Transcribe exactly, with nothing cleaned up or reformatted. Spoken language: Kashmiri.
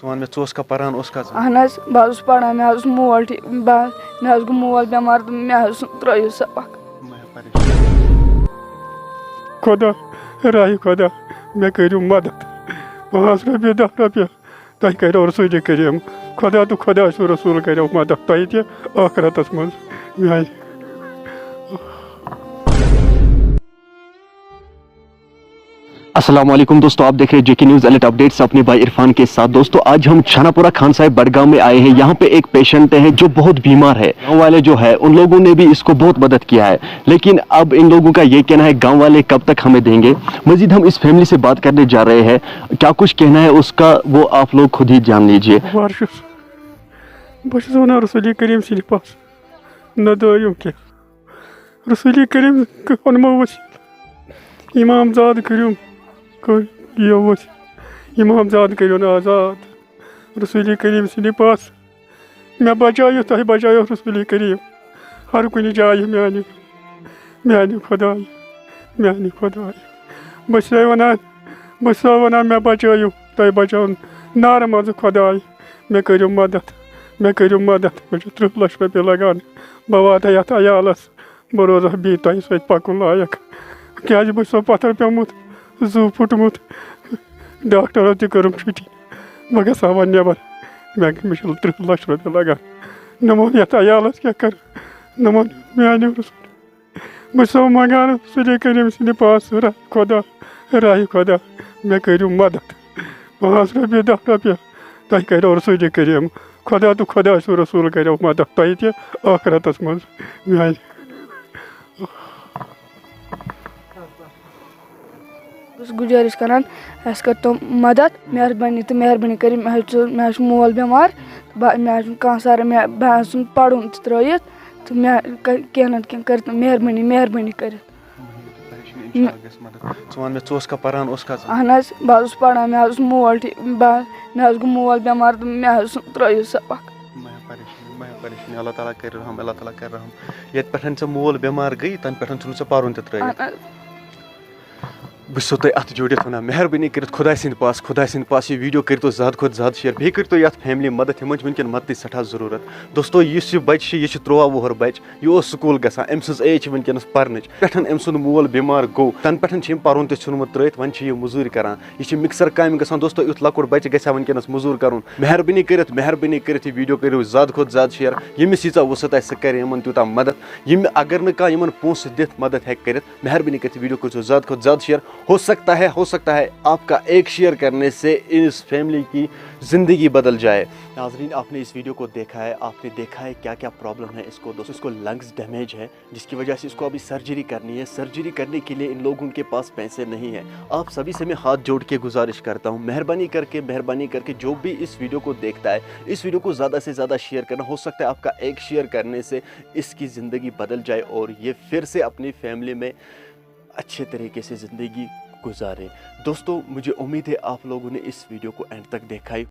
ژٕ وَن مےٚ، ژٕ اوسکھا پَران، اوسکھا ژٕ؟ اہن حظ، بہٕ حظ اوسُس پَران، مےٚ حظ اوس مول ٹھیٖک، بہٕ حظ، مےٚ حظ گوٚو مول بٮ۪مار تہٕ مےٚ حظ ترٛٲیِو سبق۔ مہ ہےٚ پریشٲنی۔ خۄدا، راہہِ خۄدا، مےٚ کٔرِو مدد۔ پانٛژھ رۄپیہِ، دَہ رۄپیہِ، تۄہہِ کَریو رسوٗلِ کریٖم۔ خۄدا تہٕ خۄدا سُنٛد رسوٗل کَریو مدد تۄہہِ تہِ ٲخرتَس منٛز میٛانہِ۔ السلام علیکم دوستو، آپ دیکھ رہے ہیں جے کے نیوز الرٹ اپڈیٹس اپنے بھائی عرفان کے ساتھ۔ دوستو، آج ہم چھاناپورہ خان صاحب بڑگام میں آئے ہیں۔ یہاں پہ ایک پیشنٹ ہے جو بہت بیمار ہے۔ گاؤں والے جو ہے، ان لوگوں نے بھی اس کو بہت مدد کیا ہے، لیکن اب ان لوگوں کا یہ کہنا ہے، گاؤں والے کب تک ہمیں دیں گے؟ مزید ہم اس فیملی سے بات کرنے جا رہے ہیں، کیا کچھ کہنا ہے اس کا، وہ آپ لوگ خود ہی جان لیجیے۔ بار چھُس، بہٕ چھُس وَنان رسوٗلِ کریٖم سٕنٛدِ پاسہٕ نہ دٲیِو کینٛہہ۔ رسوٗلِ کریٖم کٔرِو وسیٖلہٕ۔ اِمام زاد کٔرِو، کٔرِو وسیٖلہٕ۔ اِمام زاد کٔرِو آزاد۔ رسوٗلِ کریٖم سٕنٛدِ پاسہٕ مےٚ بچٲیِو، تۄہہِ بچٲیِو رسوٗلِ کریٖم۔ ہر کُنہِ جایہِ میٛانہِ، میٛانہِ خۄدایہِ، میٛانہِ خۄدایہِ۔ بہٕ چھُسَے وَنان، بہٕ چھُسَے وَنان، مےٚ بچٲیِو، تۄہہِ بچٲیِو نارٕ منٛزٕ خۄداے۔ مےٚ کٔرِو مدد، مےٚ کٔرِو مدد۔ مےٚ چھُ تٕرٛہ لَچھ رۄپیہِ لگان۔ بہٕ واتہٕ یَتھ عیالَس، بہٕ روزٕ ہا بیٚیہِ تۄہہِ سۭتۍ پَکُن لایق۔ کیٛازِ بہٕ چھُسو پَتھر پیوٚمُت، زُو پھُٹمُت۔ ڈاکٹرو تہِ کٔرٕم چھُٹی۔ بہٕ گژھٕ ہا وۄنۍ نٮ۪بر۔ مےٚ، مےٚ چھِ تٕرٛہ لَچھ رۄپیہِ لگان۔ نہ وَن یَتھ عیالَس کیٛاہ کَرٕ، نہ وَن میٛانیو رسول۔ بہٕ چھُسو منٛگان رسولِ کریٖم سٕنٛدِ پاسہٕ، راہہِ خۄدا، راہہِ خۄدا، مےٚ کٔرِو مدد۔ پانٛژھ رۄپیہِ، دَہ رۄپیہِ، تۄہہِ کَریو رسولِ کریٖم۔ خۄدا تہٕ خۄدا سُنٛد رسول کَریو مدد تۄہہِ تہِ ٲخرتَس منٛز میٛانہِ۔ بہٕ چھُس گُزٲرِش کران، اَسہِ کٔرۍتو مدد، مہربٲنی تہٕ مہربٲنی کٔرِتھ۔ مےٚ حظ چھُ، مےٚ حظ چھُ مول بٮ۪مار، تہٕ بہٕ، مےٚ حظ چھُنہٕ کانٛہہ سہارٕ، مےٚ، بہٕ حظ چھُس پَرُن تہِ ترٲیِتھ، تہٕ مےٚ کَ-، کینٛہہ نَتہٕ کینٛہہ کٔرِتھ مہربٲنی، مہربٲنی کٔرِتھ۔ مہ ہیٚیِو تُہۍ پریشٲنی، اِنشاءاللہ گژھِ مدد۔ ژٕ وَن مےٚ، ژٕ اوسکھا پَران، اوسکھا ژٕ؟ اہن حظ، بہٕ حظ اوسُس پَران، مےٚ حظ اوس مول ٹھیٖک، بہٕ حظ، مےٚ حظ گوٚو مول بٮ۪مار تہٕ مےٚ حظ ترٛٲیِو سبق۔ مہ ہےٚ پریشٲنی، مہ ہےٚ پریشٲنی، اللہ تعالیٰ کَرِ رحم، اللہ تعالیٰ کَرِ رحم۔ ییٚتہِ پٮ۪ٹھ ژےٚ مول بٮ۪مار گٔیے، تَنہٕ پٮ۪ٹھ ژھُنُتھ ژےٚ پَرُن تہِ ترٲیِتھ۔ اہن حظ۔ بہٕ چھُسو تۄہہِ اَتھ جوڑِتھ وَنان، مہربٲنی کٔرِتھ خۄداے سٕنٛدِ پاس، خۄداے سٕنٛدِ پاس یہِ video کٔرِتو زیادٕ کھۄتہٕ زیادٕ share، بیٚیہِ کٔرِتو یَتھ family مدد، یِمَن چھِ وٕنکٮ۪ن مددٕچ سٮ۪ٹھاہ ضروٗرت۔ دوستو، یُس یہِ بَچہِ چھِ، یہِ چھِ تُرٛواہ وُہُر بَچہِ، یہِ اوس school گژھان، أمۍ سٕنٛز age چھِ وٕنکٮ۪نَس پَرنٕچ۔ پٮ۪ٹھ أمۍ سُنٛد مول بٮ۪مار گوٚو، تَنہٕ پٮ۪ٹھ چھِ أمۍ پَرُن تہِ ژھُنمُت ترٛٲیِتھ، وۄنۍ چھِ یہِ مٔزوٗرۍ کَران، یہِ چھِ mixer کامہِ گژھان۔ دوستو، یُتھ لۄکُٹ بَچہِ گژھِ ہا وٕنکٮ۪نَس مٔزوٗرۍ کَرُن۔ مہربٲنی کٔرِتھ، مہربٲنی کٔرِتھ یہِ video کٔرِو زیادٕ کھۄتہٕ زیادٕ share، ییٚمِس ییٖژاہ وُسعت آسہِ، سُہ کَرِ یِمَن تیوٗتاہ مدد، یِم اگر نہٕ کانٛہہ یِمَن پونٛسہٕ دِتھ مدد ہٮ۪کہِ کٔرِتھ۔ مہربٲنی کٔرِتھ video کٔرۍزیو زیادٕ کھۄتہٕ زیادٕ share۔ ہو سکتا ہے، ہو سکتا ہے آپ کا ایک share کرنے سے اس family کی زندگی بدل جائے۔ ناظرین، آپ نے اس video کو دیکھا ہے، آپ نے دیکھا ہے کیا کیا problem ہے اس کو۔ دوستو، اس کو lungs damage ہے، جس کی وجہ سے اس کو ابھی surgery کرنی ہے۔ Surgery کرنے کے لیے ان لوگوں کے پاس پیسے نہیں ہیں۔ آپ سبھی سے میں ہاتھ جوڑ کے گزارش کرتا ہوں، مہربانی کر کے، مہربانی کر کے جو بھی اس video کو دیکھتا ہے، اس video کو زیادہ سے زیادہ share کرنا۔ ہو سکتا ہے آپ کا ایک share کرنے سے اس کی زندگی بدل جائے اور یہ پھر سے اپنی family میں اچھے طریقے سے زندگی گزارے۔ دوستو، مجھے امید ہے آپ لوگوں نے اس video کو end تک دیکھا ہے۔